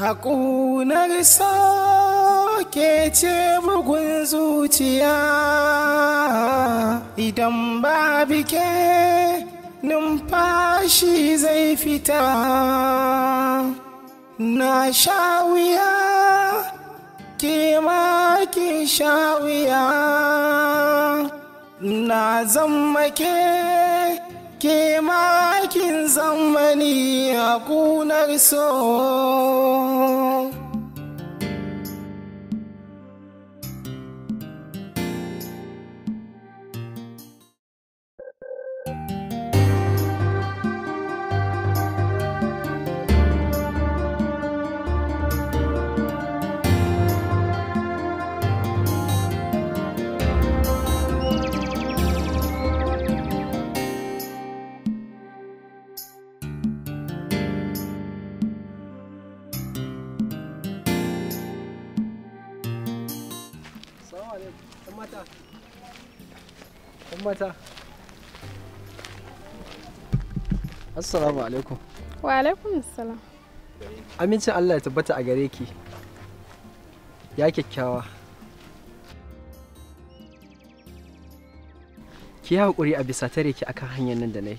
Haƙunar ke ce bugun zuciya, idan ba bike numfashi zai fita. Na sha wuya, ke ma kin sha wuya. Na zama ke ma kin zama ni a ƙunar so. Mata. Assalamu alaikum. Wa alaikum assalam. Amincin Allah ya tabbata a gare ki. Ya kyakkyawa. Ki haƙuri a bisa tare ki akan hanyar nan da nayi.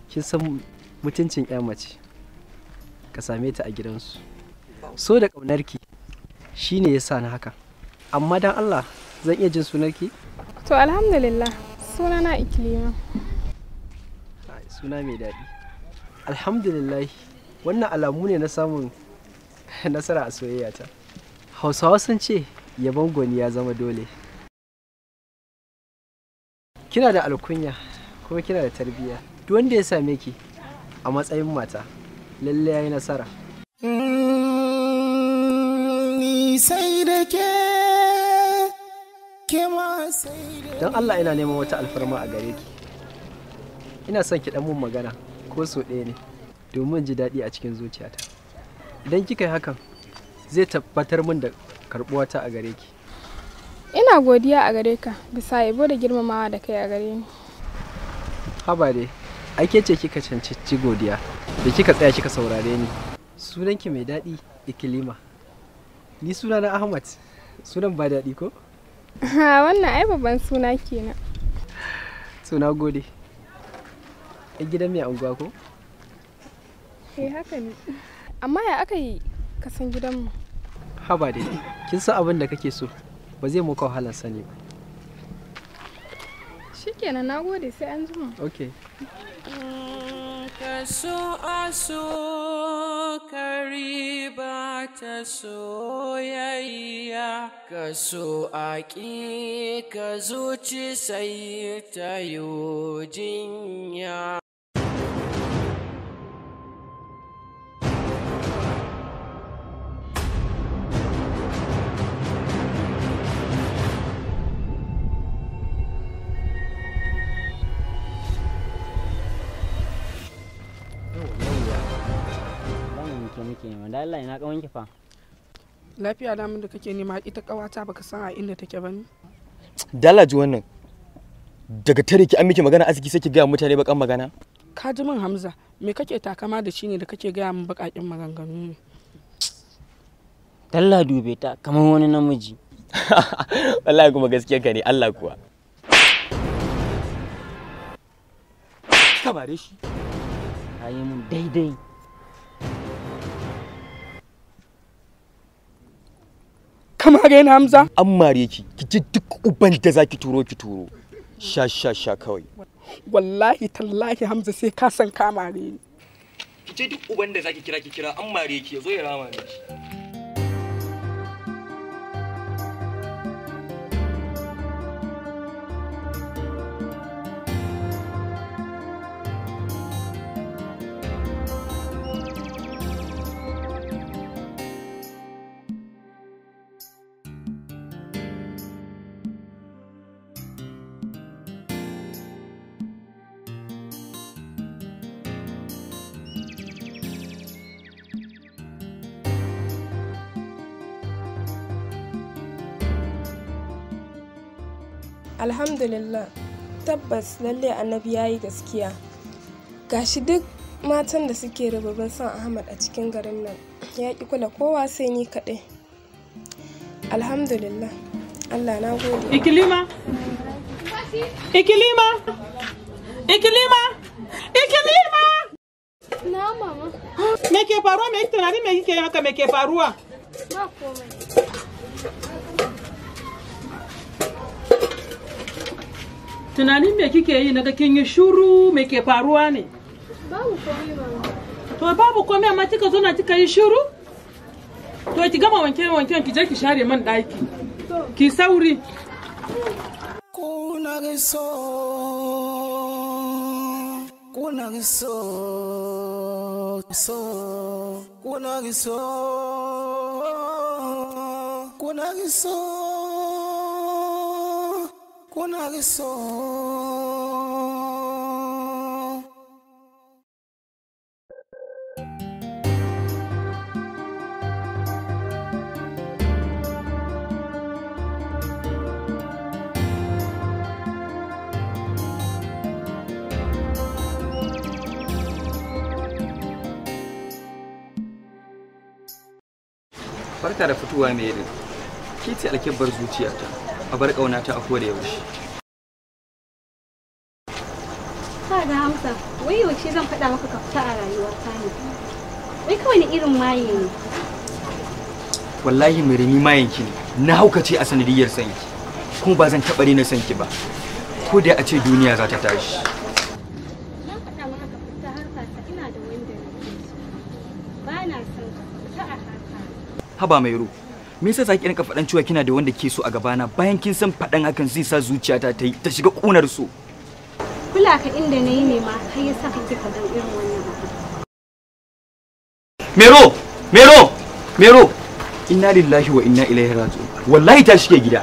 Kin san mutuncin ƴa mace. Ka same ta a gidansu. So da ƙaunarki shine yasa ni haka. Amma dan Allah zan iya jin sunarki? To alhamdulillah, sunana Ikilima. Suna mai daɗi. Alhamdulillah, wannan alamu ne na samun nasara a soyayyata. Hausawa sun ce yabon gwani ya zama dole. Kina da alkunya kuma kina da tarbiyya. Duk wanda ya same ki a matsayin mata, lalle yayi nasara. Ni sai da ke. Don Allah ina neman wata alfarma a gare ki. Ina son ki dan mun magana ko so ɗaya ne domin ji daɗi a cikin zuciyata. Idan kika yi hakan zai tabbatar min da karɓuwata a gare ki. Ina godiya a gare ka bisa yabo da girmamawa da kai a gare ni. Haba dai, ai ke ce kika cancanci godiya da kika tsaya kika saurare ni. Sunanki mai daɗi Ikilima. Ni sunana Ahmad. Sunan ba daɗi ko? Wannan ai babban suna kenan. Suna gode. A gidan mai anguwa ko? Eh haka ne. Amma ya aka yi kasan gidanmu? Haba dai, kin san abin da kake so ba zai muka wahalar sani ba. Shikenan, na gode, sai an jima. Okay. Ka so a so ka riba ta soyayya, ka so a ƙi ka zuci sai ta yo jinya. Da Allah ina kawanki fa. Lafiya da mun da kake nema ita kawata baka san a inda take bane. Dala ji wannan. Daga tare ki an miki magana arziki sai ki ga mutane bakan magana. Ka ji min Hamza, me kake takama da shi ne da kake ga min bakakin maganganu ne? Dalla dube ta kamar wani namiji. Wallahi kuma gaskiyar ka ne Allah kuwa. Ka bare shi. Ka yi mun daidai. Kamar ni Hamza. An mare ki, ki ji duk uban da zaki turo ki turo. Sha sha sha kawai. Wallahi tallahi Hamza sai ka san ka mare ni. Ki ce duk uban da zaki kira ki kira an mare ki yazo ya rama miki. Alhamdulillah, tabbas lalle annabi ya yi gaskiya. Gashi duk matan da suke rububin son Ahmad a cikin garin nan Ya ƙi kula kowa sai ni kaɗai. Alhamdulillah. Allah na gode. Ikilima! Ikilima! Ikilima! Ikilima! Na mama. Me ke faruwa? Me kike tunani? Me kike haka? Me ke faruwa? Ba komai. Tunanin me kike yi? Naga kin yi shuru. Me ke faruwa ne? Babu komai mama. To babu komai amma kika zo na kika yi shuru? To ki gama wanke wanken ki je ki share man daki. Ki sauri. Kunar so, kunar so, so, kunar so, kunar so, kunar so. Barka da fitowa mai yadda. Ke ce alkebbar zuciyata, a bar ƙaunata a koda yaushe. Ka ga Hamza, wai yaushe zan faɗa maka ka fita a rayuwata ne? Wai kawai ni irin maye ne. Wallahi mai rami mayanki ne, na haukace a sanadiyyar sanki, kuma ba zan taɓa daina sanki ba, ko da a ce duniya za ta tashi. Na faɗa maka ka fita harkata, ina da wanda nake so. Ba na son ka fita a harka. Haba mai ro, me yasa zaki rinka faɗan cewa kina da wanda ke so a gabana bayan kin san faɗan hakan zai sa zuciyata ta yi ta shiga ƙunar so? Kula ka inda na yi ne ma har ya sa kake faɗan irin wannan abu. Mero! Mero! Mero! Inna lillahi wa inna ilaihi raji'un. Wallahi ta shige gida.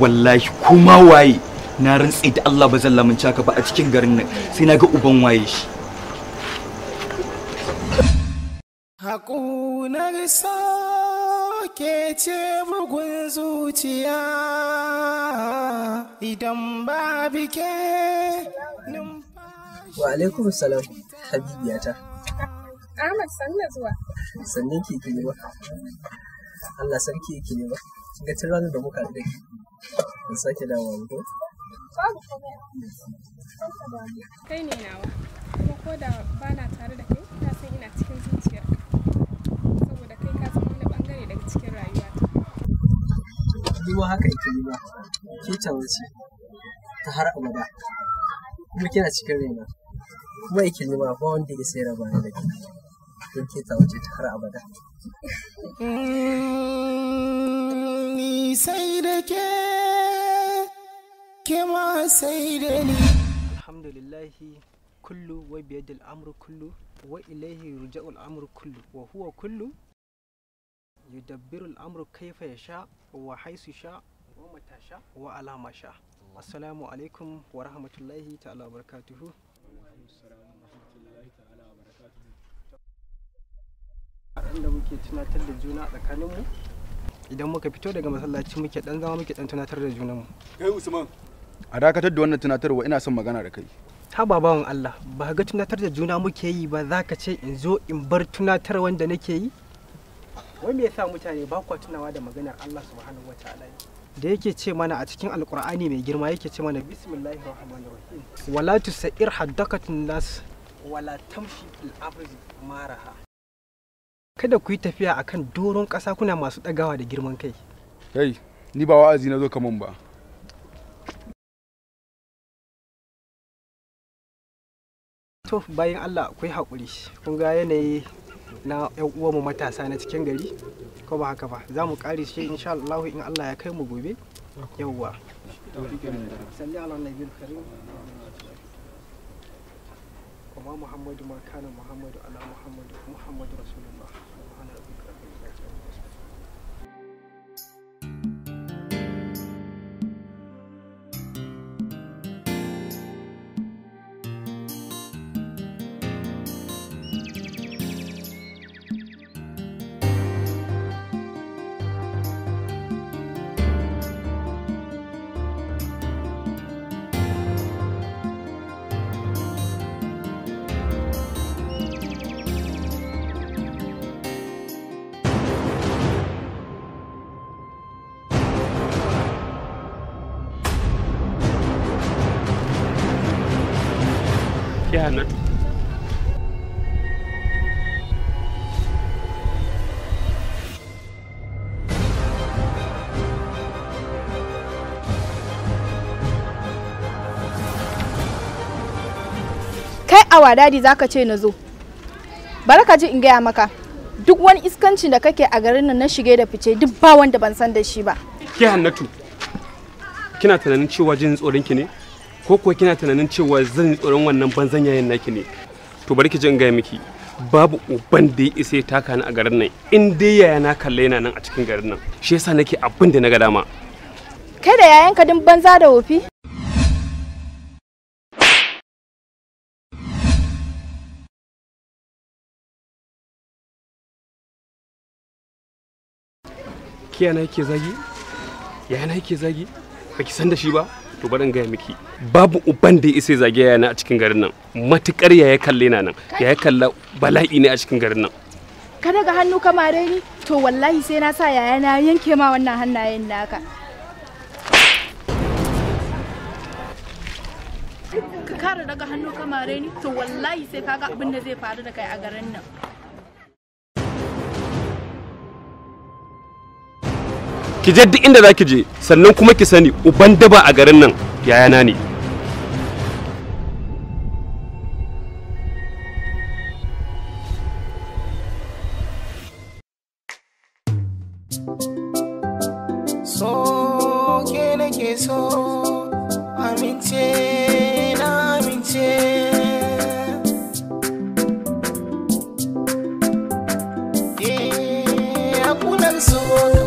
Wallahi kuma waye na rantse da Allah ba zan lamunci haka ba a cikin garin nan sai na ga uban waye shi. Haƙunar so ke ce bugun zuciya idan ba bike numfashi. Wa alaikum salam habibiyata. Ahmad sannu da zuwa. Sannan ki Ikilima. Allah sarki Ikilima. Kin ga tun ranar da muka haɗu da ke. Ban sake dawowa ba ko? Babu komai Ahmad. Kar ka damu. Kai ne nawa. Kuma ko da ba na tare da kai, na san ina cikin zuciyarka. Saboda kai ka zama wani bangare daga cikin rayuwata. Ni ma haka Ikilima. Ke tawa ce ta har abada. Kuma kina cikin raina. Kuma Ikilima ba wanda ya sai raba ni da ke. Don ke tawa ce ta har abada. Ni sai da ke, ke ma sai da ni. Alhamdulillahi kullu wa biyadil amru kullu wa ilaihi yurja'ul amru kullu wa huwa kullu yudabbiru al'amru kaifa yasha wa haisu sha wa mata sha wa ala ma sha. Assalamu alaikum wa rahmatullahi ta'ala wa barakatuhu. Inda muke tunatar da juna a tsakaninmu idan muka fito daga masallaci muke dan zama muke dan tunatar da junanmu. Kai Usman, a dakatar da wannan tunatarwa, ina son magana da kai. Haba bawan Allah, ba ga tunatar da juna muke yi ba za ka ce in zo in bar tunatar wanda nake yi? Wai me yasa mutane ba kwa tunawa da maganar Allah subhanahu wataala da yake ce mana a cikin Alkur'ani mai girma, yake ce mana bismillahir rahmanir rahim wala tusair haddakatun nas wala tamshi fil ardi maraha. Kada ku yi tafiya akan doron ƙasa kuna masu ɗagawa da girman kai. Kai, ni ba wa'azi na zo kaman ba. To bayan Allah akwai haƙuri, kun ga yanayi na 'yan uwanmu matasa na cikin gari, ko ba haka ba, za mu ƙare shi insha Allah in Allah ya kai mu gobe. Yawwa. Salli ala nabiyil karim. Kuma Muhammadu ma kana Muhammadu ala Muhammadu Muhammadu Rasulullah. Subhana rabbika rabbil izzati amma yasifun. awa dadi zaka ce na zo? Bari ka ji in gaya maka. Duk wani iskancin da kake a garin nan na shige da fice duk ba wanda ban san da shi ba. Ke Hannatu, kina tunanin cewa jin tsoron ki ne? Ko kuwa kina tunanin cewa zan tsoron wannan banzan yayin naki ne? To bari ki ji in gaya miki, babu uban da ya isa ya taka ni a garin nan in dai yaya na kalle yana nan a cikin garin nan. Shi yasa nake abin da na ga dama. Kai da yayanka din banza da wofi? Ki yana yake zagi? Yana yake zagi? Baki san da shi ba? To bari in gaya miki, babu uban da ya isa ya zage yayana a cikin garin nan. Matukar yaya kalle na nan, yaya kalla bala'i ne a cikin garin nan. Ka daga hannu ka mare ni? To wallahi sai na sa yayana yanke ma wannan hannayen naka. Ka kara daga hannu ka mare ni? To wallahi sai kaga abin da zai faru da kai a garin nan. Ki je duk inda zaki je, sannan kuma ki sani uban daba a garin nan yayana ne. So ke nake so, amince na amince. Eh, akunan so.